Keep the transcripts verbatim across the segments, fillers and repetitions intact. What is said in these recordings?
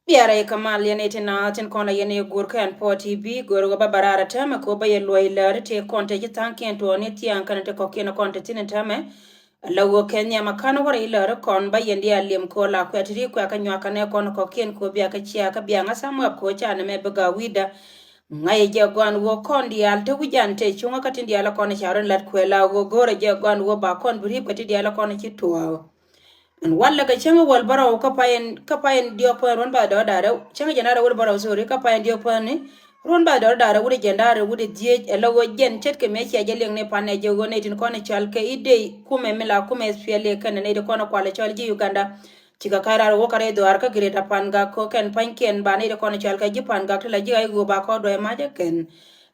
Biarɛ ikä mal yɛn iti na tin kɔn la yɛn igur kɛn pɔ ti bi gör wä ba barara tɛmɛ ko ba yɛ luɔi lär ti kɔn te ci thaŋ kiɛn tuɔ ni thiaŋ kɛn ti kɔkiɛn kɔn te thin tɛmɛ. La wä kɛn nhiam a kan wä rɛy lär kɔn ba yɛn di a liɛm ko la kuɛ ti ri kuɛ kä nyuak kɛn ɛ kɔn kɔkiɛn ko bia kä cia kä bia ŋa sam wap ko ca ni mɛ bi ga wida. Ŋa̱c jɛ gɔan wä kɔn diaal te wi̱c an te cuŋä kä tin diaal kɔn ca run lat kuɛ la wä go̱rɛ jɛ gɔan wä ba kɔn bi rip kä tin diaal kɔn ci tuɔɔk. Ɛn walɛ kɛ cäŋ wäl bärɔw kä payɛn kä payɛn diɔk pɛn ruɔ̱n ba dɔ̱r da̱rɛ cäŋ jɛn da̱rɛ wut bärɔw sori kä payɛn diɔk pɛn ni ruɔ̱n ba dɔ̱r da̱rɛ wut jɛn da̱rɛ wut dhiec ɛ lɛ wä jɛn ce̱tkɛ mëë cia jɛ liɛŋ ni pan ɛ jɛ wä nɛy tin kɔn ɛ cɔal kɛ i̱ dey kumɛ mi la kumɛ piɛl i̱ kɛn nɛy tin kɔn ɛ kual ɛ cɔal ji̱ Uganda. Cikɛ ka̱c raar wä kä rɛy dhɔaar kä Greater Pangak kɛ kɛn pa̱nykiɛn ba nɛy tin kɔn ɛ cɔal kɛ ji̱ Pangak ti la ji̱ ay ɣöö ba kɔɔr duɔ̱c mac ɛ kɛn.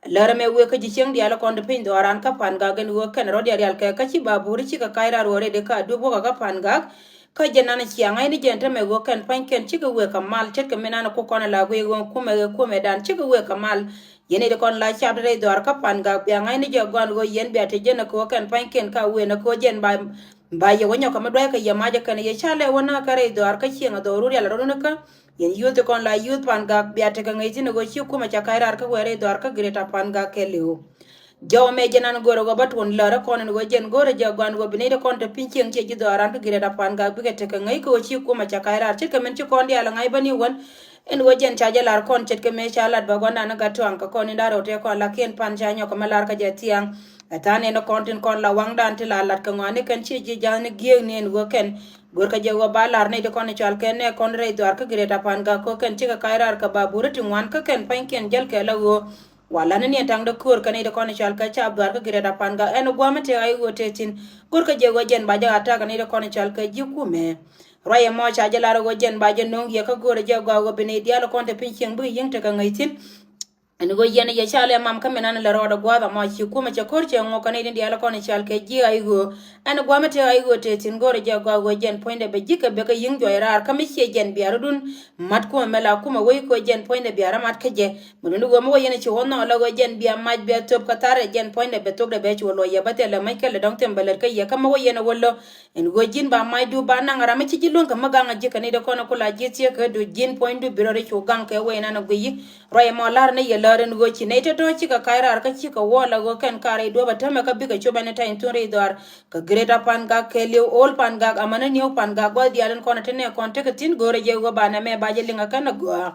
Lärä mɛ wëë kä ji̱ cieŋ diaal kɔn ti piny dhɔaaran kä Pangak ɛn ɣöö kɛn rɔ̱ diaal rial kɛ kä ci babur cikɛ ka̱c raar wä rɛy di kä Adup wä kä Pangak. Kä jɛ nan cia ŋa̱cni jɛn te mɛ ɣöö kɛn pa̱nykiɛn cikɛ wëë kɛ mal ce̱tkɛ mi nan ku kɔn la guiy ɣöö kumɛ ɣöö kumɛ dan cikɛ wëë kɛ mal. Yɛn i̱ ti kɔn la cap ti rɛy dhɔaar kä Pangak bia ŋa̱cni jɛ gɔan ɣöö yɛn bia te jɛn ɛ kɛ ɣöö kɛn pa̱nykiɛn ka wëë nɛ kɛ ɣöö jɛn ba ba yɛ wä nyɔk kɛ mi dua̱ckɛ yɛ mac ɛ kɛn yɛ ca lɛ wä na kɛ rɛy dhɔaar kä cieŋ ɛ dhɔaar wä rial rɔ̱ ni kä. Yɛn youth ti kɔn la youth Pangak bia tekɛ ŋäc thi̱n ɛ ɣöö ci kumɛ ca ka̱c raar kä wɛɛr i̱ dhɔaar kä Greater Pangak kɛ li̱w. Jɔw mɛ jɛ nan go̱rɛ ɣöö bä tuɔ̱n lärä kɔn ɛn ɣöö jɛn go̱rɛ jɛ gɔan ɣöö bi nɛy ti kɔn te piny cieŋ ciɛ ji̱ dhɔaar ran kä Greater Pangak bikɛ tekɛ ŋäc kɛ ɣöö ci kumɛ ca ka̱c raar ce̱tkɛ min ci kɔn diaal ɛ ŋa̱c bä ni wän. Ɛn ɣöö jɛn ca jɛ lar kɔn ce̱tkɛ mëë ca lat bä gua̱ndan ni Gattuang kɛ kɔn in da̱rɛ wä tëë kɔn lakiɛn pan ca nyɔk kɛ mɛ lar kä jɛ thiaŋ. Ɛ tha̱a̱ŋ nɛn kɔn tin kɔn la waŋdan ti la lat kɛ ŋɔaani kɛn ci ji̱ ja̱a̱ni gi̱eekni ɛn ɣöö kɛn. Görkɛ jɛ ɣöö ba lar nɛy ti kɔn i̱ cɔal kɛn nɛ kɔn rɛy dhɔaar kä Greater Pangak kɛ ɣöö kɛn cikɛ ka̱c raar kɛ babur ti ŋuan kä kɛn pa̱nykiɛn jäl kɛ la ɣöö. Wa la̱t ni niɛn ta̱ŋ dee köör kɛ nɛy ti kɔn i̱ cɔal kɛ cap dhɔaar kä Greater Pangak ɛn gua̱a̱mä tëë ɣa̱c ɣöö tëë thi̱n. Görkɛ jɛ ɣöö jɛn ba jɛ attack nɛy ti kɔn i̱ cɔal kɛ ji̱ kumɛ. Ruac ɛmɔ ca jɛ lar ɣöö jɛn ba jɛ no̱o̱ŋ yɛ kä görɛ jɛ gɔaa ɣöö bi nɛy diaal kɔn te piny cieŋ bikɛ yi̱ŋ tekɛ ŋäc thi̱n. Ɛn ɣöö yɛn yɛ ca lɛ mam kä min an lɛ rɔɔdɛ gua̱a̱th ɛmɔ ci kumɛ cɛ ko̱r cɛ ŋuɔk kɛ nɛy tin diaal kɔn i̱ cɔal kɛ ji̱ ay ɣöö. Ɛn gua̱a̱mä tëë ay ɣöö tëë thi̱n go̱o̱rɛ jɛ gɔaa ɣöö jɛn puɔ̱nydɛ bɛ ji̱ kɛ bɛ kɛ yi̱ŋ juɔc raar kä mi ciɛ jɛn bia rɔ̱dun. Mat kumɛ mɛ la kumɛ wec kɛ ɣöö jɛn puɔ̱nydɛ bia rɔ mat kä jɛ. Min wuni ɣöö mi wä yɛn ci wä nhɔɔl la ɣöö jɛn bia mac bia thöp kä tharɛ jɛn puɔ̱nydɛ bɛ thokdɛ bɛ ci wä luɔc yɛ bä thilɛ mäc kɛ lɛ dɔ̱ŋ thim bɛ lät kä yɛ kä mi wä yɛn wä lo̱. Ɛn ɣöö ji̱n ba macdu ba naŋ ram mi ci ji̱ luäŋ kɛ mi gaŋ a ji̱ kɛ ni dee kɔn ku la ji̱ thieekä du ji̱n puɔ̱nydu bi rɔ ri cu gaŋ kɛ wee nan a guiyi. Ruac ɛmɔ la̱r ni yɛ lär ɛn ɣöö ci nɛy tɔ̱tɔ̱ cikɛ ka̱c raar kä cikɛ wä la ɣöö kɛn ka̱r rɛy duɔ̱p a tämɛ kä bikɛ cop ɛn ta̱ny thun rɛy dhɔaar. Kɛ Greater Pangak kɛ li̱w Old Pangak amäni New Pangak gua̱th diaal in kɔn a te nɛ kɔn tekɛ thi̱n go̱o̱rɛ jɛ ɣöö ba nɛmɛ ba jɛ liŋ a kɛn a gɔaa.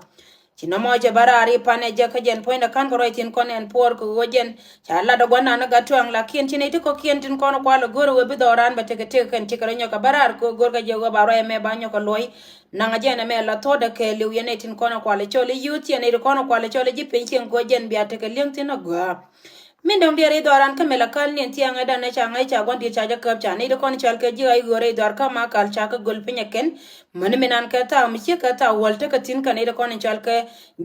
Ci nɔmɔ cɛ bä raar i̱ panɛ jɛ kä jɛn puɔ̱nydɛ ka̱n kɛ ruac thi̱n kɔn ɛn puɔr kɛ ɣöö jɛn ca lat ɛ gua̱n nan ɛ Gattuang lakin ci nɛy ti kɔ̱kiɛn tin kɔn kual ɛ go̱r ɛ ɣöö bi dhɔran bɛ tekɛ tekɛ kɛn cikɛ rɔ nyɔk kɛ bä raar kɛ ɣöö go̱r kɛ jɛ ɣöö ba ruac ɛmɛ ba nyɔk kɛ luɔ̱c. Naŋ ɛ jɛn ɛmɛ la thuɔ̱t ɛ kɛɛliw yɛn nɛy tin kɔn ɛ kual ɛ cɔl i̱ youth yɛn nɛy ti kɔn ɛ kual ɛ cɔl i̱ ji̱ piny cieŋ kɛ ɣöö jɛn bia tekɛ li̱eŋ thi̱n ɛ gɔaa. Min dɔ̱ŋ diɛɛr i̱ dhɔran kä Malakal ni ɛn thiaŋ ɛ dan ɛ ca ŋäc ca gua̱n diet ca jɛ käp ca nɛy ti kɔn cɔal kɛ ji̱ ɣa̱c ɣöö rɛy dhɔar kä Makal ca kɛ göl piny ɛ kɛn. Mäni mi nan kɛ thaak mi ciek kɛ thaak wäl tekɛ thi̱n kɛ nɛy ti kɔn in cɔal kɛ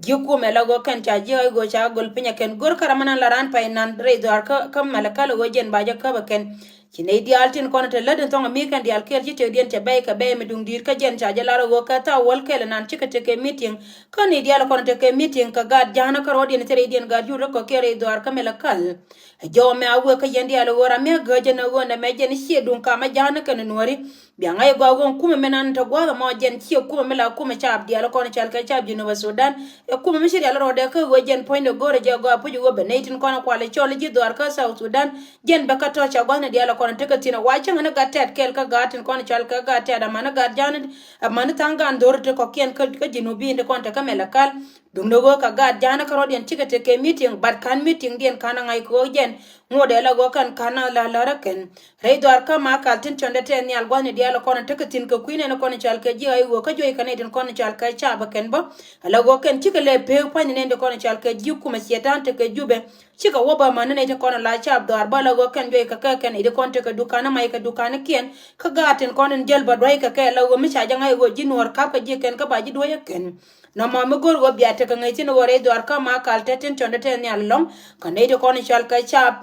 ji̱ kumɛ la ɣöö kɛn ca ji̱ ɣa̱c ɣöö ca göl piny ɛ kɛn. Gör kärɛ mi nan la raan pay nan rɛy dhɔaar kä, kä Malakal ɣöö jɛn ba jɛ käp ɛ kɛn. Ci nɛy diaal tin kɔn te lät in thɔŋ ɛ mi kɛn diaal kɛɛl ci tëkdiɛn cɛ bɛy kɛ bɛy mi duŋ di̱i̱t kä jɛn ca jɛ lar ɣöö kɛ thaak wäl kɛl nan cikɛ tekɛ meeting. Kä nɛy diaal kɔn tekɛ meeting kɛ gaat ja̱a̱nä kä rɔɔdiɛn thil rɛydiɛn gaat jur rɛ kɔ̱kiɛn rɛy dhɔaar kä Malakal. Ɛ jɔw mɛ a wee kä yɛn diaal ɣöö ram mi a gääcä ni ɣöö nɛmɛ jɛn ciɛ duŋ kamä ja̱a̱nä kɛnɛ nuääri. Bia ŋa̱c ɛ gɔaa ɣöö kumɛ mi nan te gua̱a̱th ɛmɔ jɛn ciɛ kumɛ mi la kumɛ caap diaal kɔn cɔal kɛ caap Jinub Sudan. Ɛ kumɛ mi ci rial rɔɔdɛ kä ɣöö jɛn puɔ̱nydɛ go̱o̱rɛ jɛ gɔaa puc ɣöö bɛ nɛy tin kɔn kual cɔl ji̱ dhɔaar kä South Sudan. Jɛn bɛ kä tɔ̱ ca gua̱thni diaal kɔn tekɛ thi̱n ɛ wa cäŋ ni gat tɛt kɛɛl kä gaat tin kɔn cɔal kɛ gaat tɛt amäni gaat ja̱a̱n amäni tha̱a̱ŋ gaan dho̱r ti kɔ̱kiɛn kä, kä Jinubin ti kɔn te kä Malakal. Duŋdɛ ɣöö kɛ gaat ja̱a̱nä kä rɔ̱diɛn cikɛ tekɛ meeting, but ka̱n meetingdiɛn ka̱n a ŋa̱c kɛ ɣöö jɛn ŋotdɛ la ɣöö kɛn ka̱n a la lärä kɛn. Rɛy dhɔaar kä Makal tin cɔndɛ tɛth nhial gua̱thni diaal kɔn tekɛ thi̱n kɛ kui̱ nɛn kɔn cɔal kɛ ji̱ ɣa̱c ɣöö kä juɔc kɛ nɛy tin kɔn cɔal kɛ caapä kɛn bä. Ala ɣöö kɛn cikɛ lɛ peek pua̱ny nɛn ti kɔn cɔal kɛ ji̱ kumɛ Cɛytan tekɛ Jubɛ. Cikɛ wä bä mäni nɛy tin kɔn la caap dhɔaar bä la ɣöö kɛn juɔc kɛ kɛ kɛn nɛy ti kɔn tekɛ duka̱n mac kɛ duka̱n kiɛn. Kä gaat tin kɔn in jäl bä dua̱c kɛ kɛ la ɣöö mi ca jɛ ŋa̱c ɣöö ji̱ nuɔɔr ka̱p kɛ ji̱ kɛn kä ba ji̱ duɔ̱c ɛ kɛn. Nɔmɔ mi go̱r ɣöö bia tekɛ ŋäc thi̱n ɣöö rɛy dhɔaar kä Makal te tin cɔndɛ te nhial ɛlɔ̱ŋ. Kä nɛy ti kɔn cɔal kɛ caap.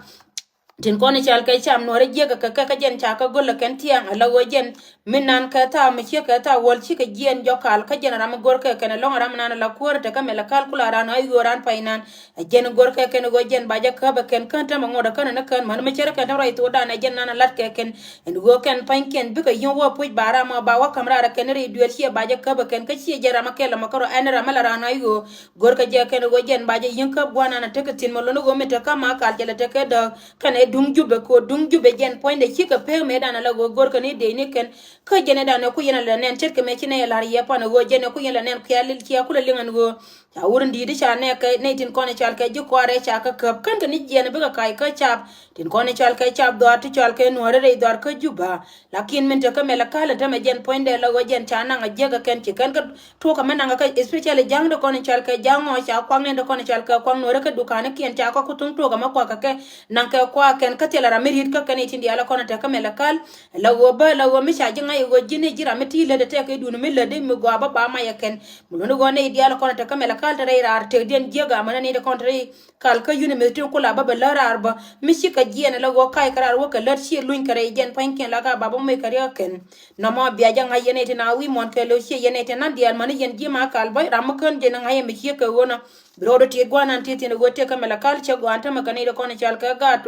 Tin kɔn i̱ cal kɛ cam nuɔ̱ɔ̱rä jiäkä kɛ kɛ kä jɛn ca kä go̱l ɛ kɛn thiaŋ ala ɣöö jɛn mi nan kɛ thaak mi ciek kɛ thaak wäl cikɛ jiɛn jɔk kal kä jɛn ram mi go̱r kɛ kɛn ɛlɔ̱ŋ ram nan ala kuäär tekɛ mɛl ɛ kal kula ran ɣä yuɔ̱ɔ̱r ran pay nan. Ɛ jɛn go̱r kɛ kɛn ɣöö jɛn ba jɛ käp ɛ kɛn kän tämɛ ŋot ɛ kän ɛ ni kän män mi cär kɛn tämɛ rɔy thokdan ɛ jɛn nan ɛ lat kɛ kɛn. Ɛn ɣöö kɛn pa̱ny kɛn bikɛ yi̱ŋ wä puc ba ram ɔ ba wä ka̱m raar ɛ kɛn ri duël ciɛ ba jɛ käp ɛ kɛn kä ciɛ jɛn ram ɛ kɛl ɛmɔ kärɔ ɛn ram ɛ la ran ɣä yuɔ̱ɔ̱r. Go̱r kɛ jɛ kɛn ɣöö jɛn ba jɛ yi̱ŋ käp gua̱n nan ɛ tekɛ thi̱n mɛ lon ɣöö mi tekɛ ma kal cɛ lɛ tekɛ dääk. Kɛn ɛ duŋ Jubɛ kɛ ɣöö duŋ Jubɛ jɛn puɔ̱nydɛ cikɛ pek mëëdan ala ɣöö go̱rkɛ ni dee ni kɛn. Kä jɛn ɛ dan ɛ ku yɛn ɛ lɛ nɛn ce̱tkɛ mɛ ci nɛy ɛ la̱r yɛ pan ɛ ɣöö jɛn ɛ ku yɛn lɛ nɛn kial li̱l ciɛ kulɛ liŋ ɛn ɣöö ca wur in di̱i̱t i̱ ca nɛɛkɛ nɛy tin kɔn ɛ cɔal kɛ ji̱ kɔaarɛ ca kä käp kän kɛ ni jiɛn ɛ bikɛ ka̱c kä cap tin kɔn ɛ cɔal kɛ cap dhɔaar ti cɔal kɛ nuɔ̱ɔ̱ri rɛy dhɔaar kä Juba. Lakin min te kä mɛl ɛ ka̱l ɛn tämɛ jɛn puɔ̱nydɛ la ɣöö jɛn ca naŋ a jiäk ɛ kɛn ci kɛn kä tuɔɔk ɛmɛ naŋ kä especially ja̱ŋ ti kɔn in cɔal kɛ ja̱ŋ ɔ ca kuaŋ ni ti kɔn in cɔal kɛ kuaŋ nuɔ̱ɔ̱ri kä duka̱n kiɛn ca kɔk ku thuŋ tuɔɔk ɛmɛ kuak kɛ kɛ naŋ kɛ kuak kɛn kä thilɛ ram mi ri̱t kä kɛn itin diaal ɛ kɔn in te kä mɛl ɛ ka̱l. La ɣöö bä la ɣöö mi ca ji̱ ŋa̱c ɛ ɣöö ji̱n i̱ ji̱ ram mi ti lät ɛ tɛk kɛ dun mi lätdi mi gɔaa bä ba mac ɛ kɛn mi luni ɣöö nɛy diaal ɛ kɔn in te kä mɛl ɛ ka̱l te rɛy raar tekdiɛn jiäk amänä nɛy ti kɔn te rɛy kal kä yuni mi ti tin kula bä bɛ lät raar bä mi cikɛ jiɛɛn ɛ la ɣöö ka̱ckɛ raar wä kɛ lät ci luny kɛ rɛy jɛn pa̱nykiɛn la ka ba bä moc kɛ riäk ɛ kɛn. Nɔmɔ bia jɛ ŋa̱c yɛn ɛ tin a wi̱i̱ muɔ̱n kɛ lo̱c ciɛ yɛn ɛ tin nan diaal mäni yɛn ji̱ ma kal bä ram mi kään jɛ ni ŋa̱c ɛ mi ciek kɛ ɣöö nɔ. Bi rɔɔdɛ tiet gua̱a̱r nan tiet thi̱n ɛ ɣöö tëëk kä mɛl ɛ ka̱l cɛ gɔaa ɛn tämɛ kɛ nɛy ti kɔn ɛ cɔal kɛ gaat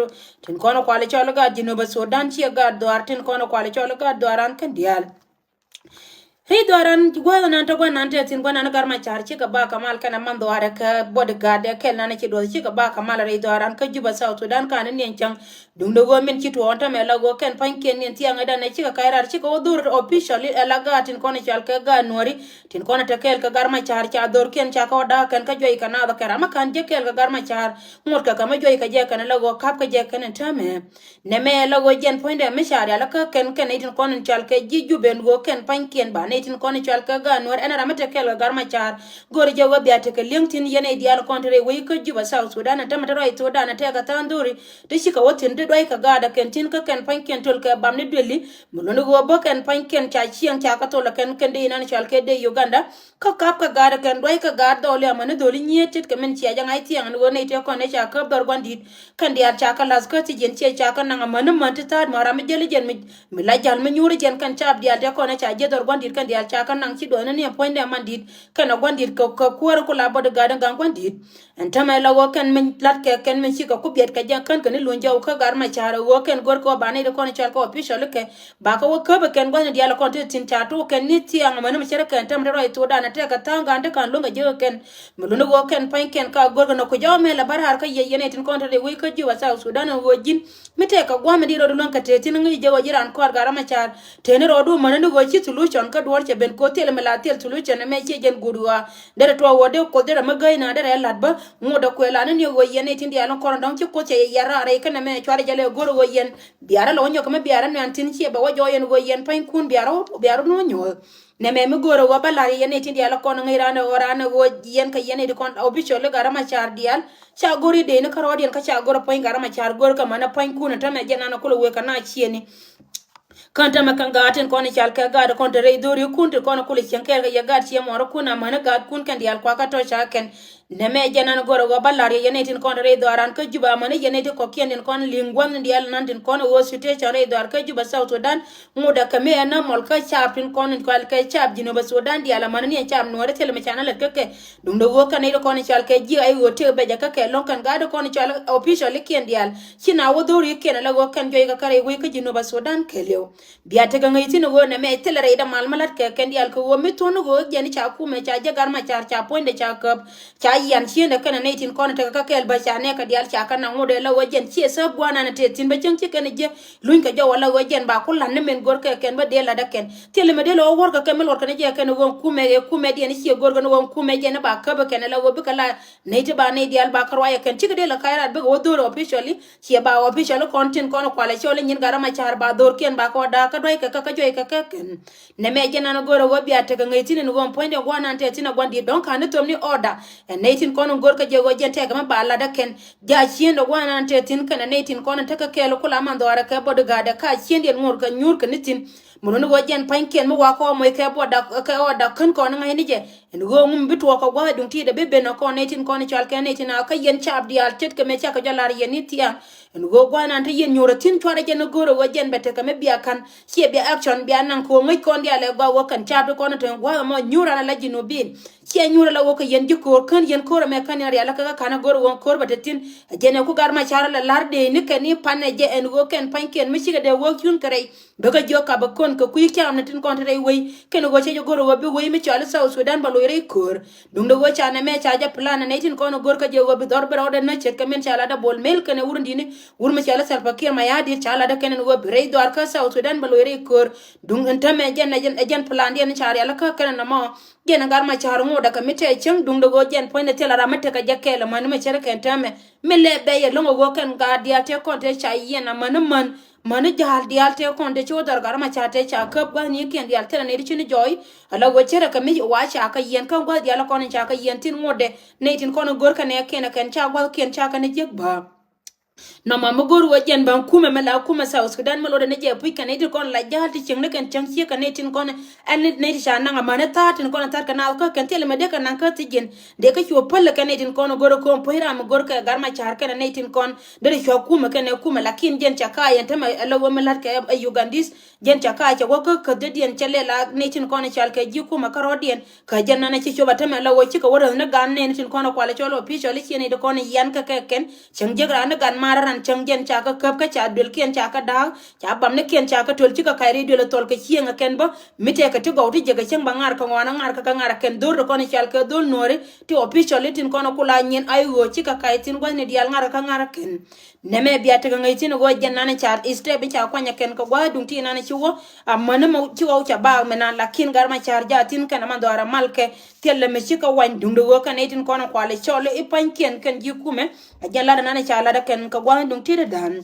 tin kɔn ɛ kual ɛ cɔal ɛ gaat Jinubä Sudan ciɛ gaat dhɔaar tin kɔn ɛ kual ɛ cɔal ɛ gaat dhɔaar ran kɛn diaal. Rɛy dhɔaar ran gua̱a̱th nan te gua̱a̱r nan te thi̱n gua̱a̱r nan gar ma ca̱r cikɛ ba kɛ mal kɛn a man dhɔaar ɛ kɛ bodyguard ɛ kɛl nan ɛ ci duɔth cikɛ ba kɛ mal rɛy dhɔaar ran kä Juba South Sudan kan ni niɛn cäŋ. Duŋdɛ ɣöö min ci tuɔɔk tämɛ la ɣöö kɛn pa̱nykiɛn niɛn thiaŋ ɛ dan ɛ cikɛ ka̱c raar cikɛ wä dhor officially ɛ la gaat tin kɔn ɛ cɔal kɛ gaat nuɔ̱ɔ̱ri tin kɔn ɛ te kɛɛl kɛ gar ma ca̱r ca dhorkiɛn ca kɛ wä da̱a̱k kɛn kä juɔy kɛ naath ɛ kɛn ram ɛ ka̱n jɛ kɛɛl kɛ gar ma ca̱r. Ŋot kɛ kɛ mi juɔy kɛ jɛ kɛn ɛ la ɣöö ka̱p kɛ jɛ kɛn ɛ tämɛ. Nɛmɛ la ɣöö jɛn puɔ̱nydɛ mi ca rial kä kɛn kɛn nɛy tin kɔn in cɔal kɛ ji̱ Jubɛ ɛn ɣöö kɛn pa̱nykiɛn ba nɛy tin kɔn in cɔal kɛ gaat nuɔ̱ɔ̱r ɛn ram mi te kɛɛl kɛ gar ma ca̱r. Go̱o̱ri jɛ ɣöö bia tekɛ li̱eŋ thi̱n yɛn nɛy diaal kɔn te rɛy wec kä Juba South Sudan ɛn tämɛ te rɔy thokdan ɛ tɛkɛ tha̱a̱ŋ dho̱ri. Ti cikɛ wä thi̱n ti duackɛ gaat ɛ kɛn thi̱n kä kɛn pa̱nykiɛn töl kɛ bam ni duëli. Mi luɔ̱ni ɣöö bä kɛn pa̱nykiɛn ca cieŋ ca kä thol ɛ kɛn kɛn dee inan cɔal kɛ dee Uganda. Kä ka̱p kɛ gaat ɛ kɛn duackɛ gaat dhɔli amäni dholi nyiet ce̱tkɛ min cia jɛ ŋa̱c thiaŋ ɛn ɣöö nɛy tëë kɔn ɛ ca käp dhɔr gua̱n di̱t. Kɛn diaal ca kä la̱th kä ti jiɛn ciɛ ca kä naŋ amäni män ti tha̱a̱t män ram mi jäli jɛn mi, mi la ja̱l mi nyuuri jɛn kɛn caap diaal tëë kɔn ɛ ca jiɛth dhɔr gua̱n di̱t kɛn diaal ca kä naŋ ci duɔ̱ɔ̱ni ni ɛ puɔ̱nydɛ man di̱t. Kɛn ɛ gua̱n di̱t kɛ, kɛ kuäär ku la bodyguard in gaŋ gua̱n di̱t. Ɛn tämɛ la ɣöö kɛn min la̱t kɛ kɛn min cikɛ ku biɛt kɛ jɛ kän kɛ ni luny jɔw kä gar ma ca̱r ɛ ɣöö kɛn go̱r kɛ ɣöö ba nɛy ti kɔn ɛ cɔal kɛ official kɛ. Ba kɛ wä käp ɛ kɛn gua̱thni diaal ɛ kɔn ti thi̱n ca tok kɛn ni thiaŋ amäni mi cärä kɛn tämɛ te rɔy thokdan ɛ tɛkɛ tha̱a̱ŋ gaan te ka̱n luäŋ kɛ jiäk ɛ kɛn. Mi luni ɣöö kɛn pa̱ny kɛn ka go̱rkɛ nɔ ku jɔw mɛ la bä raar kä yɛ yɛn ɛ tin kɔn te rɛy wec kä Juba South Sudan ɛ ɣöö ji̱n. Mi tɛkɛ gua̱a̱th mi di rɔɔdu luäŋ kɛ te thi̱n ŋäc jɛ ɣöö ji̱ raan kɔaar gar ma ca̱r. Tëë ni rɔɔdu mäni ni ɣöö ci solution kä duɔ̱ɔ̱r cɛ ben ko̱ thil mi la thil solution ɛmɛ ciɛ jɛn guut ɣɔaa. Derɛ tuɔɔk ɣöö dee kuoth derɛ mi gäi na derɛ la̱t bä. Ŋot ɛ kuɛ la ni ni ɣöö yɛn ɛ tin diaal ni kɔn dɔ̱ŋ ci kuoth cɛ yɛ yɛr raar rɛy kä nɛmɛ cuarɛ jɛ lɛ go̱r ɣöö yɛn. Biarä lɔ wä nyɔk kɛ mi biarä nuan thi̱n ciɛ bɛ wä jɔɔyɛn ɣöö yɛn pa̱nykun biarä, biarä nu nyuɔ̱th. Nɛmɛ mi go̱o̱rä ɣöö bä la̱r yɛ yɛn nɛy tin diaal kɔn ŋäc raan ɛ ɣöö raan ɛ ɣöö yɛn kɛ yɛn nɛy ti kɔn official i̱ Gat Macar diaal. Ca go̱r i̱ dee ni kärɔɔdiɛn kä ca go̱r ɛ puɔ̱ny Gat Macar go̱r kɛ män ɛ pa̱nykun ɛ tämɛ jɛn an ɛ kulɛ wëë kɛ na ciëni. Kän tämɛ kɛn gaat tin kɔn i̱ cal kɛ gaat kɔn te rɛy dho̱rikun tin kɔn ɛ kulɛ cieŋ kɛɛl kɛ yɛ gaat ciɛ muɔɔrikun amäni gaatkun kɛn diaal kuakä tɔ̱ ca kɛn. Nɛmɛ jɛn an go̱rɛ ɣöö bä la̱r yɛ yɛn nɛy tin kɔn rɛy dhɔaaran kä Juba amäni yɛn nɛy ti kɔ̱kiɛn tin kɔn li̱ŋ gua̱n diaal nan tin kɔn ɣöö situation rɛy dhɔaar kä Juba South Sudan. Ŋot ɛ kɛ mi ɛ normal kä caap tin kɔn in kual kɛ caap Jinubä Sudan diaal amäni ni ɛ caap Nuɔɔri thilɛ mi canɛ lät kä kɛ. Duundɛ ɣöö kɛn nɛy ti kɔn in cal kɛ ji̱ ay ɣöö tëë bɛcɛ kä kɛ lɔ̱ŋ kɛn gaat ti kɔn in cal official ikiɛn diaal. Ci na wä dho̱r ikiɛn ala ɣöö kɛn juɔy kɛ kä rɛy wec kä Jinubä Sudan kɛɛliw. Bia tekɛ ŋäc thi̱n ɣöö nɛmɛ thilɛ rɛy dämaal mi la̱t kɛ kɛn diaal kɛ ɣöö mi thuɔ̱n ɣöö jɛn ca kumɛ ca jɛ Gat Macar ca puɔ̱nydɛ ca käp. Ca yian ciëndɛ kɛnɛ nɛy tin kɔn tekɛ kä kɛɛl bä ca nɛɛkɛ diaal ca kä naŋ ŋot ɛ la ɣöö jɛn ciɛ thäp gua̱a̱r nan tëë thi̱n bä cäŋ ci kɛn ɛ jiɛ luny kɛ jɔw ala ɣöö jɛn ba ku la̱t ni min go̱r kɛ kɛn bä dee la̱t ɛ kɛn. Thilɛ mi dee lɛ ɣöö wuɔ̱rkɛ kɛ mi luɔtkɛ ni jɛ kɛn ɣöö kumɛ ɛ kumɛ diɛn ciɛ go̱r kɛn ɣöö kumɛ jɛn ba käp ɛ kɛn ala ɣöö bikɛ la nɛy ti ba nɛy diaal ba kä ruac ɛ kɛn cikɛ dee lɛ ka̱c raat bikɛ wä dho̱r officially. Ciɛ ba official kɔn tin kɔn kualɛ cɔl i̱ nyin Gat Macar ba dhorkiɛn ba kɛ wä da̱a̱k kä duackɛ kä kä juɔckɛ kä kɛn. Nɛmɛ jɛn an go̱rɛ ɣöö bia tekɛ ŋäc thi̱n in ɣöö puɔ̱nydɛ gua̱a̱r nan tɛth thi̱n a gua̱n di̱t dɔ̱ŋ ka̱n ni thöp ni order. Ɛ nɛy tin kɔn in go̱rkɛ jɛ ɣöö jɛn tɛkɛ mi ba lat ɛ kɛn. Ja ciendɛ gua̱a̱r nan tɛth thi̱n kɛnɛ nɛy tin kɔn in tekɛ kɛɛl kula man dhɔaarɛ kɛ bodyguard ɛ ka ciendiɛn ŋo̱r kɛ nyuur kɛ ni thi̱n. Mi luni ɣöö jɛn pa̱nykiɛn mi wakɔ moc kɛ buɔt dak kɛ ɣɔt dak kän kɔn ŋa̱cni jɛ. Ɛn ɣöö ŋum bi tuɔɔk kɛ gua̱a̱th duŋ ti̱i̱t ɛ bi ben ɛ kɔn nɛy tin kɔn cɔal kɛ nɛy tin a kä yɛn caap diaal ce̱tkɛ mëë cakɛ jɔl lar yɛn ni thia̱a̱ŋ. Ɛn ɣöö gua̱a̱th nan te yɛn nyuur ɛ thi̱n cuarɛ jɛn ɛ go̱o̱rɛ ɣöö jɛn bɛ tekɛ mi bia ka̱n ciɛ bia action bia naŋ kɛ ɣöö ŋäc kɔn diaal ɛ gɔaa ɣöö kɛn ca̱a̱p ti kɔn ɛ te gua̱a̱th ɛmɔ nyuur an ɛ la Jinubin. Ciɛ nyuur ɛ la ɣöö kɛ yɛn ji̱ ko̱o̱r kän yɛn ko̱o̱r ɛmɛ kän yɛn rial ɛ kä kä ka̱n ɛ go̱o̱rɛ ɣöö ko̱o̱r bɛ te thi̱n. Ɛ jɛn ɛ ku Gat Macar ɛ la la̱r dee ni kɛn i̱ pan ɛ jɛ ɛn ɣöö kɛn pa̱nykiɛn mi cikɛ dee wä cuun kɛ rɛy. Bä kä jiök kap ɛ kön kɛ kui̱ caam ni tin kɔn te rɛy wei kɛn ɣöö cɛ jɛ go̱r ɣöö bi wei mi cɔal i̱ South Sudan bɛ loc rɛy köör. Duundɛ ɣöö ca nɛmɛ ca jɛ plan nɛy tin kɔn ɛ go̱r kä jɛ ɣöö bi dhɔr bi rɔɔdɛ nä ce̱tkɛ min ca latdä Bol Mel kɛnɛ wurundini wur mi cɔal i̱ Salva Kiir Mayardit ca latdä kɛn ɛn ɣöö bi rɛy dhɔaar kä South Sudan bɛ loc rɛy köör. Duŋ ɛn täämɛ jɛn ɛ jɛn plan diɛn ca rialikä kɛn ɛn ɛmɔ. Jɛn ɛ Gat Macar ŋotdɛ kɛ mi tɛɛ cäŋ duundɛ ɣöö jɛn puɔ̱nydɛ thilɛ ram mi tekɛ jɛ kɛɛl ɛmɔni mi cärɛ kɛn täämɛ. Mi lɛ bɛ yɛ lo̱ŋ ɛ ɣöö kɛn gaat diaal tëë kɔn tëë ca yiɛn amäni män. Mäni ja̱a̱l diaal tëë kɔn tëë ci wä dhɔr Gat Macar tëë ca käp gua̱thnikiɛn diaal thilɛ nɛy ti ci ni jɔɔy. Ala ɣöö cärɛ kɛ mi wa ca kɛ yiɛn kä gua̱th diaal kɔn ca kɛ yiɛn thi̱n ŋotdɛ. Nɛy tin kɔn go̱r kɛ nɛɛkiɛn ɛ kɛn ca gua̱thkiɛn ca kɛ ni jiäk bä. Nɔmɔ mi go̱r ɣöö jɛn bä kumɛ mi la kumɛ South Sudan mi lotdɛ ni jɛ puc kɛ nɛy tin kɔn la ja̱a̱l ti cieŋ ni kɛn cäŋ ciek kɛ nɛy tin kɔn. Ɛn ni nɛy ti ca naŋ amäni tha̱a̱t tin kɔn tha̱a̱t kɛ naath kä kɛn thilɛ mi dee kɛ naŋ kä thi̱c ji̱n. Dee kä cu päl kɛ nɛy tin kɔn go̱r ko̱o̱m puɔ̱c ram mi go̱r kɛ Gat Macar kɛnɛ nɛy tin kɔn. Dee ri cua kumɛ kɛnɛ kumɛ lakin jɛn ca ka̱a̱c ɛn tämɛ ala ɣöö mi la̱t kɛ ɛ Ugandis. Jɛn ca ka̱a̱c cɛ wä kä käthdiɛn cɛ lɛ la nɛy tin kɔn cɔal kɛ ji̱ kumɛ kärɔ̱diɛn. Kä jɛn nanɛ ci cop a tämɛ la ɣöö cikɛ wä räth ni gan nɛy ni tin kɔn kualɛ cɔl official i̱ ciɛ nɛy ti kɔn yian kä kɛ kɛn. Cäŋ jiäk raan ni gan maar ran cäŋ jɛn ca kä käp kä ca duelkiɛn ca kä da̱a̱k. Ca bamnikiɛn ca kä töl cikɛ ka̱c ri duel thɔl kɛ cieŋ ɛ kɛn bä. Mi tëëkɛ ti gɔw ti jiäk ɛ cäŋ bä ŋa̱r kɛ ŋɔaani ŋa̱r kɛ kɛ ŋa̱r ɛ kɛn dho̱r ti kɔn cɔal kɛ dho̱l nuɔ̱ɔ̱ri. Ti official i̱ tin kɔn kula nyin ay ɣöö cikɛ ka̱c thi̱n gua̱thni diaal ŋa̱r kä ŋa̱r kɛn. Nɛmɛ bia tekɛ ŋäc thi̱n ɣöö jɛn nanɛ ca step i̱ ca kuanyɛ kɛn kɛ gua̱a̱th duŋ ti nanɛ ci wä. A mäni mɛ ci ɣɔw ca baak mɛ nan lakin Gat Macar jaathin kɛn aman dhɔaarɛ mal kɛ. Thilɛ mɛ cikɛ wany duŋdɛ ɣöö kɛn i̱ tin kɔn kualɛ cɔl i̱ pa̱nykiɛn kɛn ji̱ kumɛ. A jɛn latdɛ nanɛ ca latdɛ kɛn kɛ gua̱a̱th duŋ ti dee da̱a̱n.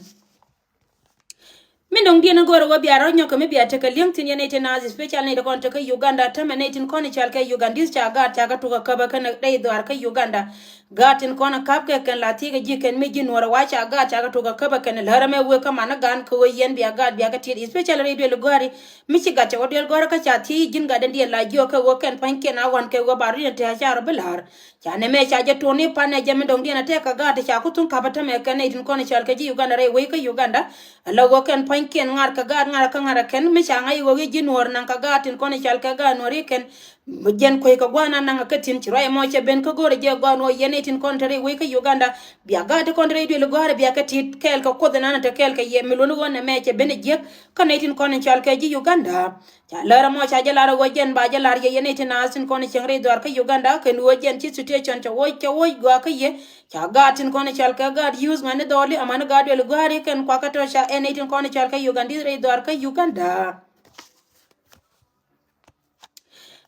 Min dɔ̱ŋ diɛn in go̱o̱rä wä bia rɔ̱ nyɔk kɛ mi bia tekɛ li̱eŋ thi̱n yɛn nɛy ti naath, especially nɛy ti kɔn tekɛ Uganda, tämɛ nɛy tin kɔn i̱ cɔal kɛ Ugandese ca gaat ca kɛ tuk ɛ käpä kɛn rɛy dhuaar kä Uganda. Gaat tin kɔn i̱ ka̱p kɛ kɛn la thiekɛ ji̱ kɛn mi ji̱ nuɔ̱ɔ̱rä wa ca gaat ca kɛ tuk ɛ käpä kɛn lärä mɛ wëë kä man i̱ gaan kɛ ɣöö yɛn bia gaat bia kɛ tiet, especially rɛy duël i̱ gɔ̱a̱ri. Mi ci gat cɛ wä duël gɔ̱a̱rä kä ca thiec ji̱n gat dɛn diɛn la jiɔk kɛ ɣöö kɛn pa̱nykiɛn a ɣɔ̱n kɛ ɣöö ba rui̱n te a ca rɔ bi la̱r. Ca nɛmɛ ca jɛ tuɔɔk ni pan ɛ jɛ mi dɔ̱ŋ diɛn a tɛk kɛ gaat ti ca ku thuŋ ka̱pä tämɛ kɛn nɛy tin kɔn cɔal kɛ ji̱ Uganda rɛy wec kä Uganda. Ala ɣöö kɛn pa̱nykiɛn ŋa̱r kɛ gaat ŋa̱r kä ŋa̱r ɛ kɛn mi ca ŋa̱c ɣöö i̱ ji̱ nuɔ̱ɔ̱r naŋ kɛ gaat tin kɔn cɔal kɛ gaat nuɔ̱ɔ̱r i̱ kɛn. Jɛn kuec kɛ gua̱a̱th na naŋ kɛ thi̱n ci ruac ɛmɔ cɛ ben kä go̱o̱rɛ jɛ gɔaa nuɔ̱ɔ̱r yɛn nɛy tin kɔn te rɛy wec kä Uganda. Bia gaat ti kɔn te rɛy duël i̱ gɔ̱a̱rɛ bia kɛ ti̱t kɛɛl kɛ kuoth ɛnan te kɛɛl kɛ yɛ mi luɔ̱n i̱ ɣöö nɛmɛ cɛ ben i̱ jiäk. Kä nɛy tin kɔn cɔal kɛ ji̱ Uganda. Ca lär ɛmɔ ca jɛ lar ɛ ɣöö jɛn ba jɛ lar yɛ yɛn nɛy tin naath tin kɔn cieŋ rɛy dhuaar kä Uganda kɛn ɣöö jɛn ci situation cɛ woc cɛ woc gɔaa kä yɛ. Ca gaat tin kɔn cɔal kɛ gaat youth ŋuɛ̈tni dhɔli amäni gaat duël gɔ̱a̱ri kɛn kuakä tɔ̱ ca ɛn nɛy tin kɔn cɔal kɛ Ugandese rɛy dhuaar kä Uganda.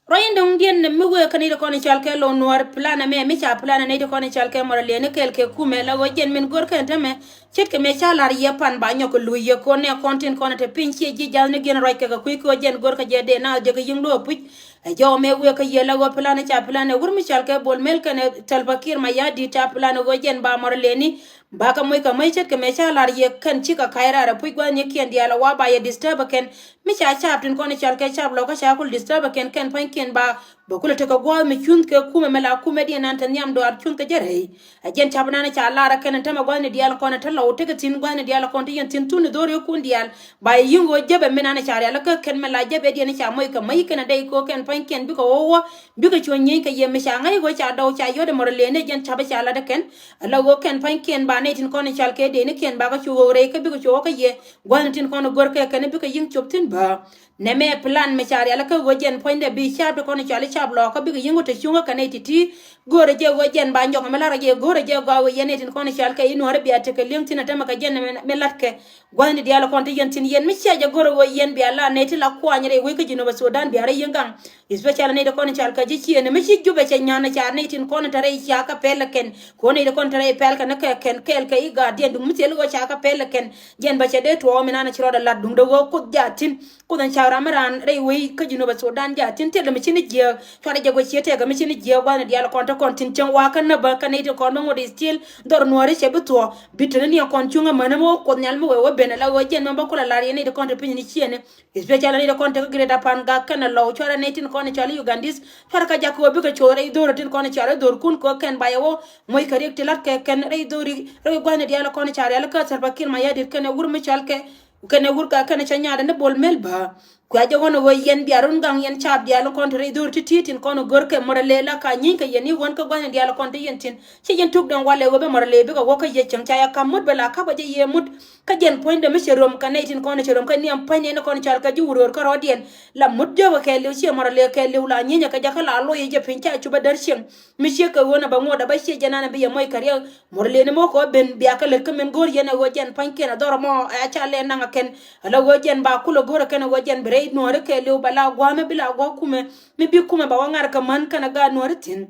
Ruac in dɔ̱ŋ diɛn mi wëë kä nɛy ti kɔn cɔal kɛ lo̱w nuɔ̱ɔ̱r plan ɛmɛ mi ca plan ɛ nɛy ti kɔn cɔal kɛ mɔrɔ liɛni kɛɛl kɛ kumɛ la ɣöö jɛn min go̱r kɛn tämɛ. Ce̱tkɛ mëë ca la̱r yɛ pan ba nyɔk kɛ luc yɛ ko̱n nɛ kɔn tin kɔn te piny ciɛ ji̱ ja̱thni gi̱n ruac kɛ kɛ kui̱ kɛ ɣöö jɛn go̱r kɛ jɛ dee naath jɛ kɛ yi̱ŋ luɔ̱ɔ̱p puc. Ɛ jɔw mëë wëë kä yɛ la ɣöö plan ca plan ɛ wur mi cɔal kɛ Bol Mel kɛnɛ Salva Kiir Mayardit ca plan ɛ ɣöö jɛn ba mɔr leni. Ba kɛ moc kɛ moc ce̱tkɛ mëë ca la̱r yɛ kɛn cikɛ ka̱c raar ɛ puc gua̱thnikiɛn diaal ɛ wa ba yɛ disturb ɛ kɛn. Mi ca caap tin kɔn cɔal kɛ caap lɔkä ca kul disturb ɛ kɛn kɛn pa̱nykiɛn ba. Bɛ kulɛ tekɛ gua̱a̱th mi cunh kɛ kumɛ mi la kumɛ diɛn nan te nhiam dɔaar cunh kɛ jɛ rɛy. Ɛ jɛn cap nan ca lar ɛ kɛn ɛn tämɛ gua̱thni diaal kɔn ɛ te lɔw tekɛ thi̱n gua̱thni diaal kɔn te yɛn thi̱n thun ɛ dho̱r yɛ kun diaal. Ba yɛ yi̱ŋ ɣöö jɛpɛ mi nan ca rial ɛ kä kɛn mi la jɛpɛ diɛn ca moc kɛ mäc kɛn ɛ dɛy kɛ ɣöö kɛn pa̱nykiɛn bikɛ ɣöö wä. Bikɛ cuɔ̱ny nyieny kɛ yɛ mi ca ŋa̱c ɣöö ca dɔw ca yɔt ɛ mɔr ɛ lëëni ɛ jɛn cap ɛ ca lat ɛ kɛn. Ɛ la ɣöö kɛn pa̱nykiɛn ba nɛy tin kɔn ɛ cal kɛ dëëni kiɛn bakɛ cu ɣöö rɛy kä bikɛ cu ɣɔ̱kä yɛ. Gua̱thni tin kɔn ɛ gör kɛ kɛn bikɛ yi̱ŋ cop thi̱n bä. Nɛmɛ plan mi ca rialikä ɣöö jɛn puɔ̱nydɛ bi cap ti kɔn i̱ cɔal i̱ cap lɔɔkä bikɛ yi̱ŋ wä te cuŋä kɛ nɛy ti̱ti̱. Go̱o̱rä jɛ ɣöö jɛn ba nyɔk mi la̱rä jɛ go̱o̱rä jɛ gɔaa ɣöö yɛn nɛy tin kɔn i̱ cɔal kɛ i̱ nuɔ̱ɔ̱rä bia tekɛ li̱eŋ thi̱n ɛ tämɛ kɛ jɛn mi la̱tkɛ. Gua̱thni diaal kɔn ti yɛn thi̱n yɛn mi cia jɛ go̱o̱rä ɣöö yɛn bia la nɛy ti la kuany rɛy wec kä Jinub Sudan bia rɛy yɛn gaŋ. Especially nɛy ti kɔn i̱ cɔal kɛ ji̱ ciëëni mi ci Jubɛ cɛ nyan i̱ ca nɛy tin kɔn i̱ te rɛy ca kɛ pɛl ɛ kɛn. Kuɔn nɛy ti kɔn i̱ te rɛy pɛl kɛn ɛ kɛ kɛn kɛɛl kɛ i̱ gaat diɛn duŋ mi thil ɣöö ca kɛ pɛl ɛ kɛn. Jɛn bä cɛ dee tuɔɔk mi nan i̱ ci rɔɔdɛ lat duŋdɛ ɣöö kuoth jaa thi̱n. Kuoth in cak ram mi raan rɛy wec kä Jinub Sudan jaat tin thilɛ mi ci ni jiääk. Cuarɛ jɛ guɔ cië tɛkɛ mi ci ni jiääk gua̱thni diaal kɔn te kɔn tin cieŋ wakä näbä kä nɛy tin kɔn mi ŋot i̱ thil dhɔr nuääri cɛ bi thuɔ̱k. Bi te ni niɛŋ kɔn cuŋ amäni mi wä Kuoth Nhial mi wee wä ben ala ɣöö jɛn mɛn bä kulɛ lar yɛn nɛy tin kɔn te piny ni ciëni. Especially nɛy tin kɔn te kä Greater Pangak kɛnɛ Lɔw, cuarɛ nɛy tin kɔn cɔal i̱ Ugandese. Cuarɛ kä jakä ɣöö bikɛ coth rɛy dho̱r tin kɔn cɔal i̱ dho̱rkun kɛ kɛn ba yɛ wä moc kɛ riɛk ti la̱t kɛ kɛn rɛy dho̱ri rɛy gua̱thni diaal kɔn cɔal i̱ kɛ Salva Kiir Mayardit kɛnɛ wur mi cɔal kɛ kɛnɛ wur ka kɛnɛ cɛ nyaatdɛ ni Bol Mel bä. Kuɛ jɛ ɣɔn ɣöö yɛn bia run gaŋ yɛn caap diaal kɔn te rɛy dho̱r ti̱ti̱ tin kɔn gör kɛ Murle la ka nyieeny kɛ yɛn i̱ ɣän kä gua̱thni diaal kɔn te yɛn thi̱n. Ci yɛn tuk den walɛ ɣöö bä Murle bikɛ wä kä yɛ cieŋ ca yɛ ka̱m mut bä la ka̱pä jɛ yɛ mut. Kä jɛn puɔ̱nydɛ mi cɛ röm kɛ nɛy tin kɔn cɛ röm kä niɛm puɔ̱ny nɛn kɔn cɔal kɛ ji̱ wur röör kä rɔ̱diɛn. La mut jɔwä kɛɛliw ciɛ Murle kɛɛliw la nyieeny kɛ jɛ kä la loc yɛ jɛ piny ca cupä där cieŋ. Mi ciek kɛ ɣöö na bɛ ŋot a bä ciɛ jɛ nan bi yɛ moc kɛ riɛk. Murle ni mɔ kɛ ɣöö ben bia kɛ lät kä min go̱o̱r yɛn ɛ ɣöö jɛn pua̱nykiɛn a dhɔr ɛmɔ ɛ ca lɛ naŋ ɛ kɛn. Ala ɣöö jɛn ba kulɛ go̱o̱r ɛ kɛn ɛ ɣöö jɛn bi rɛy nuääri kɛɛliw bɛ la gua̱a̱mɛ bi la gua̱a̱ kumɛ. Mi bi kumɛ ba wä ŋa̱r kɛ män kɛn a gaat nuääri thi̱n.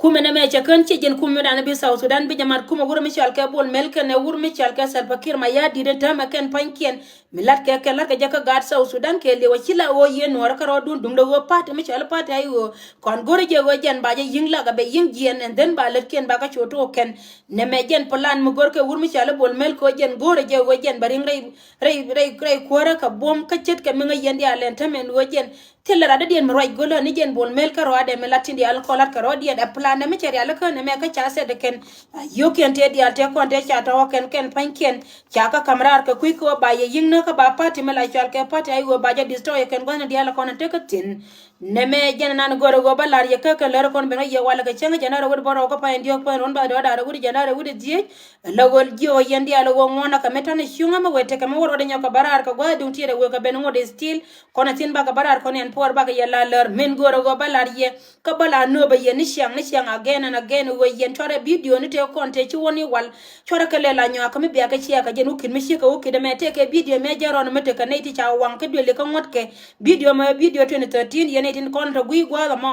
Kumɛ nɛmɛ cɛ kän ciɛ jɛn kumɛ dan bi South Sudan bi jɛ mat kumɛ wur mi cɔal kɛ Bol Mel kɛnɛ wur mi cɔal kɛ Salva Kiir Mayardit in täämɛ kɛn pua̱nykiɛn. Mi la̱tkɛ kɛ la̱tkɛ jɛ kä gaat South Sudan kɛɛliw a ci la ɣöö yiëë nuɔɔr kärɔɔdun duundɛ ɣöö party mi cɔal i̱ party I O. Kɔn go̱rɛ jɛ ɣöö jɛn ba jɛ yi̱ŋ lak a bɛ yi̱ŋ jiɛn and then ba lätkiɛn ba kä cu took kɛn. Nɛmɛ jɛn plan mi go̱rkɛ wur mi cɔal i̱ Bol Mel kɛ ɣöö jɛn go̱rɛ jɛ ɣöö jɛn ba ri̱ŋ rɛy rɛy rɛy rɛy kuäärä kɛ buɔ̱m kä ce̱tkɛ mi ŋäc yɛn diaal ɛn täämɛ ɛn ɣöö jɛn thilɛ rat dädiɛn mi ruac go̱lä ni jɛn Bol Mel kä rɔɔdɛ mi lat tin diaal kɔn lat kɛ rɔɔdiɛn ɛ plan dɛ mi cɛ rial kä nɛmɛ kä ca sɛt kɛn. A yio̱kiɛn tëë diaal tëë kɔn tëë ca tɔ̱ kɛn kɛn pa̱nykiɛn. Ca kä ka̱m raar kɛ kui̱ kɛ ɣöö ba yɛ yi̱ŋ näk kä ba party mi la cɔal kɛ party I O ba jɛ destroy kɛn gua̱thni diaal kɔn tekɛ thi̱n. Nɛmɛ jɛn nan gör ɣöö bä lar yɛ kä kɛ lär kɔn ben kä yɛ walɛ kɛ cäŋ jɛn a rɛ wut bä rɔw kä pay in diɔ̱k pɛn run ba dɔ̱ da̱r rɛ wut jɛn a rɛ wut jiec. Ala ɣöö jiök yɛn diaal ɣöö ŋuɔ̱nä kɛ mi ta̱n cuŋä mi wee tekɛ mi wä ruɔt nyɔk kɛ bä raar kɛ gua̱a̱th duŋ tiɛɛt ɛ wek kɛ ben ŋot still. Kɔn a thi̱n bakɛ bä raar kɔn yɛn puɔr bakɛ yɛ la lär min göörä ɣöö bä lar yɛ. Kä bä la nööbä yɛ ni ciaŋ ni ciaŋ again and again ɣöö yɛn cuarɛ video ni tëë kɔn tëë ci wä ni wal. Cuarɛ kɛ lɛ la nyɔak kä mi biakɛ ciɛ kɛ jɛn wä ki̱t mi ciek kɛ wä ki̱t ɛmɛ tëë kɛ video mɛ jɛ rɔn mi tekɛ nɛy ti ca waŋ kä duëli kä ŋuɔ̱t kɛ. Video mɛ video twenty thirteen yɛn nɛy tin kɔn tɛ gui̱i̱ gua̱a̱th ɛmɔ.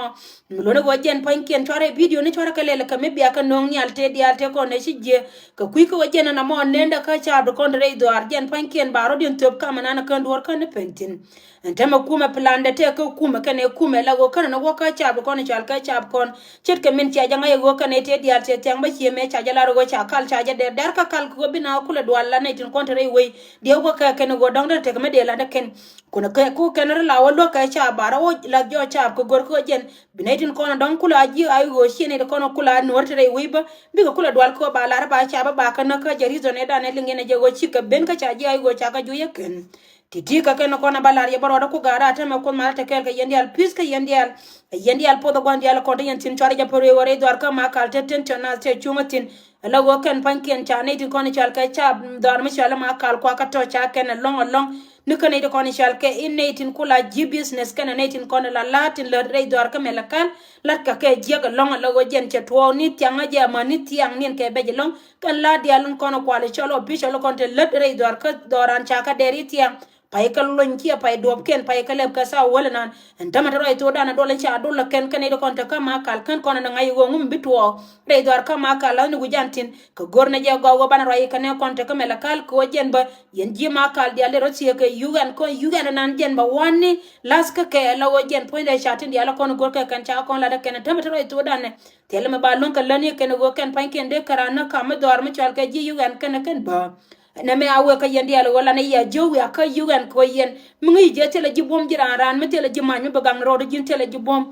Mi luɔ̱n i̱ ɣöö jɛn pua̱nykiɛn cuarɛ video ni cuarɛ kɛ lɛl kɛ mi biakä nööŋ nhial tëë diaal tëë kɔn ɛ ci jiɛ. Kɛ kui̱ kä ɣöö jɛn ɛn amɔ nendä kä caap ti kɔn ti rɛy dhɔaar jɛn pua̱nykiɛn ba rɔ̱diɛn thöp kamɛ nan kään duɔ̱ɔ̱r kän ni pen thi̱n. Ɛn täämɛ kumɛ plandɛ tëë kä kumɛ kɛnɛ kumɛ la ɣöö känɛ ni wä kä caap ti kɔn i̱ cal kä caap kɔn. Ce̱tkɛ min cia jɛ ŋa̱c ɛ ɣöö kɛnɛ tëë diaal tëë thiaŋ bä ciëmɛ ca jɛ lar ɣöö ca kal ca jɛ dɛr dɛr kä kal kɛ ɣöö bi na kulɛ dual la nɛy tin kɔn ti rɛy wei. Diɛw kä kɛ kɛn ɣöö dɔ̱ŋ dee tekɛ mi dee lat ɛ kɛn. Kunɛ kɛ ku kɛn ri la wä luäk kɛ caap ba rɔ wä la jɔɔk caap kɛ gör kä ɣöö jɛn. Bi nɛy tin kɔn dɔ̱ŋ kula ji̱ ay ɣöö ciɛ nɛy ti kɔn kula nuɔ̱ɔ̱r ti rɛy wec bä. Bikɛ kulɛ dual kɛ ɣöö ba lar ba ca bä ba kä näk kä jɛ reason ɛ dan ɛ liŋ yɛn ɛ jɛ ɣöö cikɛ ben kä ca ji̱ ay ɣöö ca kä juɔc ɛ kɛn. Ti̱ti̱ kä kɛn kɔn ɛ ba lar yɛ bä rɔɔdä ku ga̱a̱r a tɛmɛ kuoth mal ɛ te kɛɛl kɛ yɛn diaal pi̱th kä yɛn diaal. Ɛ yɛn diaal puɔth ɛ gua̱n diaal kɔn te yɛn thi̱n cuarɛ jɛ pär wee wä rɛy dhɔaar kä ma kal te ten cɔn nath te cuŋä thi̱n. Ala ɣöö kɛn pa̱nykiɛn ca nɛy tin kɔn i̱ cal kɛ ca dhɔaar mi cɔal i̱ ma kal kuakä tɔ̱ ca kɛn ɛlɔ̱ŋ ɛlɔ̱ŋ. Ni kä nɛy ti kɔn i̱ cal kɛ i̱ nɛy tin kula ji̱ business kɛnɛ nɛy tin kɔn i̱ la la̱a̱t tin lät rɛy dhɔaar kä mɛlɛ kal. La̱t kɛ kɛ jiäk ɛlɔ̱ŋ ala ɣöö jɛn cɛ tuɔɔk ni thiaŋä jɛ amäni thiaŋ niɛn kɛ bɛc ɛlɔ̱ŋ. Kɛn la̱a̱t diaal in kɔn i̱ kual i̱ cɔl official in kɔn te lät rɛy dhɔaar kä dhɔaaran ca kä dɛɛr i̱ thiaŋ. Pay kä lony kiɛ pay duɔ̱pkiɛn pay kä lɛp kɛ thaw wäl inan. Ɛn tämɛ te ruac thokdan a duɔl in ca dol ɛ kɛn kɛn nɛy ti kɔn te kä ma kal kän kɔn in ŋa̱c i̱ ɣöö ŋum bi tuɔɔk. Rɛy dhɔaar kä ma kal la̱thni wi̱c an thi̱n. Kɛ go̱r nɛ jɛ gɔaa ɣöö banɛ ruac i̱ kɛn nɛ kɔn te kä mɛlɛ kal kɛ ɣöö jɛn bä. Yɛn ji̱ ma kal diaal dee rɔ thiee kɛ yuk ɛn kɔn yuk ɛn inan jɛn bä wani. La̱th kä kɛ ala ɣöö jɛn puɔ̱nydɛ ca tin diaal kɔn go̱r kɛ kɛn ca kɔn lat ɛ kɛn ɛn tämɛ te ruac thokdan ɛ. Thilɛ mɛ ba luäŋ kɛ lätni kɛn ɣöö kɛn pa̱nykiɛn dee kɛ raan näk kam mi dhɔaar mi cɔal kɛ ji̱ yuk ɛn kɛn ɛ kɛn bä. Nɛ mɛ a wek kä yɛn diaal ɣöö lanɛ yɛ jiök wiak kä yuk ɛn kɛ ɣöö yɛn. Mi ŋi̱i̱c jɛ thilɛ ji̱ buɔ̱m ji̱ raan raan mi thilɛ ji̱ mac mi bi gaŋ rɔɔd ji̱n thilɛ ji̱ buɔ̱m.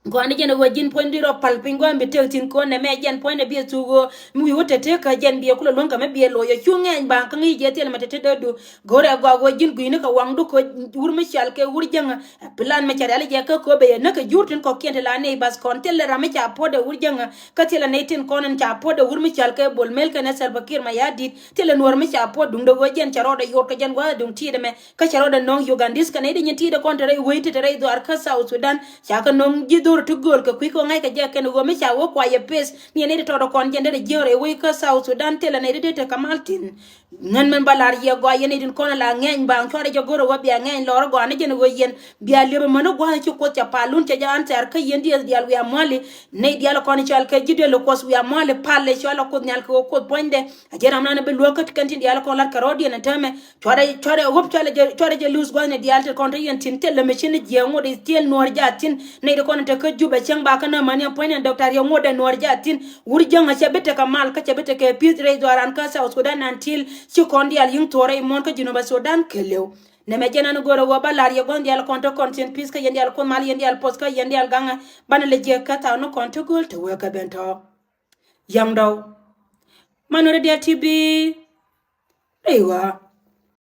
Gɔaa ni jɛn ɛ ɣöö ji̱n puɔ̱ny di rɔ pal piny gɔaa mi tëëk thi̱n kɔn nɛmɛ jɛn puɔ̱ny nɛ bi ɛ thuk ɣöö mi wi̱i̱ wä te tëëk kä jɛn bi ɛ kulɛ luäŋ kɛ mi bi ɛ loc ɛ cu ŋɛɛny baŋ kä ŋi̱i̱c jɛ thilɛ mɛ te te dee du. Go̱o̱rɛ gɔaa ɣöö ji̱n gui̱ni kɛ waŋdu kɛ wur mi cɔal kɛ wur jäŋä. Plan mɛ cɛ rial jɛ kä köpɛ yɛ näk kɛ jur tin kɔkiɛn ti la nɛy bath kɔn thilɛ ram mi ca puɔ̱t ɛ wur jäŋä. Kä thilɛ nɛy tin kɔn in ca puɔ̱t ɛ wur mi cɔal kɛ Bol Mel kɛnɛ Salva Kiir Mayardit. Thilɛ nuɔr mi ca puɔ̱t duŋdɛ ɣöö jɛn cɛ rɔɔdɛ yot kɛ jɛn gua̱a̱th duŋ ti̱i̱t ɛmɛ. Kä cɛ rɔɔdɛ nɔŋ Ugandese kɛ nɛy ti nyin ti̱i̱t ɛ kɔn te rɛy wec ti te rɛy dhuaar kä South Sudan. Ca kɛ nɔŋ ji̱ Go̱o̱r ti gööl kɛ kui̱ kɛ ŋa̱c kɛ jɛ kɛn ɣöö mi ca wä kuayɛ peth ni ɛ nɛy ti tɔɔt kɔn jɛn derɛ jiäk rɛy wec kä South Sudan thilɛ nɛy ti dee tekɛ mal thi̱n. Ŋän mɛn ba lar yɛ gɔaa yɛn nɛy tin kɔn la ŋɛny baŋ cuarɛ jɛ go̱o̱r ɛ wä bia ŋɛny lɔr gɔaa ni jɛn ɣöö yɛn bia liep ɛmän ni gua̱a̱th ci Kuoth ca pal lun cɛ jɛ answer kä yɛn dieth diaal wiaa muali. Nɛy diaal kɔn cɔal kɛ ji̱ duel Kuɔth wiaa muali pal lɛ cɔal ɛ Kuoth nhial kɛ ɣöö Kuoth puɔ̱nydɛ. A jɛ ram nan bi luäk kä kɛn tin diaal kɔn lat kɛ rɔɔdiɛn ɛ täämɛ. Cuarɛ cuarɛ ɣöp cuarɛ jɛ cuarɛ jɛ luth gua̱thni diaal ti kɔn te yɛn tin thil lɛ mi ci ni jiɛɛŋ ŋot i̱ thil nuɔɔr jaathin. Nɛy ti kɔn te kä Jubɛ cäŋ ba kä näämä ni ɛn puɔ̱nyni ɛn dɔktɔr yɛ ŋot ɛ nuɔɔr jaathin. Wur jäŋ a cɛ bi tekɛ mal kä cɛ bi tekɛ pi̱th rɛy dhɔaaran kä South Sudan nan thil ci kɔn diaal yi̱ŋ thuɔɔr rɛy muɔ̱ɔ̱n kä Jinub Sudan kɛ lëw. Nɛmɛ jɛn an go̱o̱rä wä ba la̱r yɛ gua̱n diaal kɔn te kɔn thi̱n pi̱th kä yɛn diaal Kuoth mal yɛn diaal puɔth kä yɛn diaal gaŋɛ. Banɛ lɛ jiɛk kä thaw ni kɔn te gööl te wee kɛ ben tɔ̱. Yaŋdɔw. Man wä rɛ diaal ti bi rɛy wä.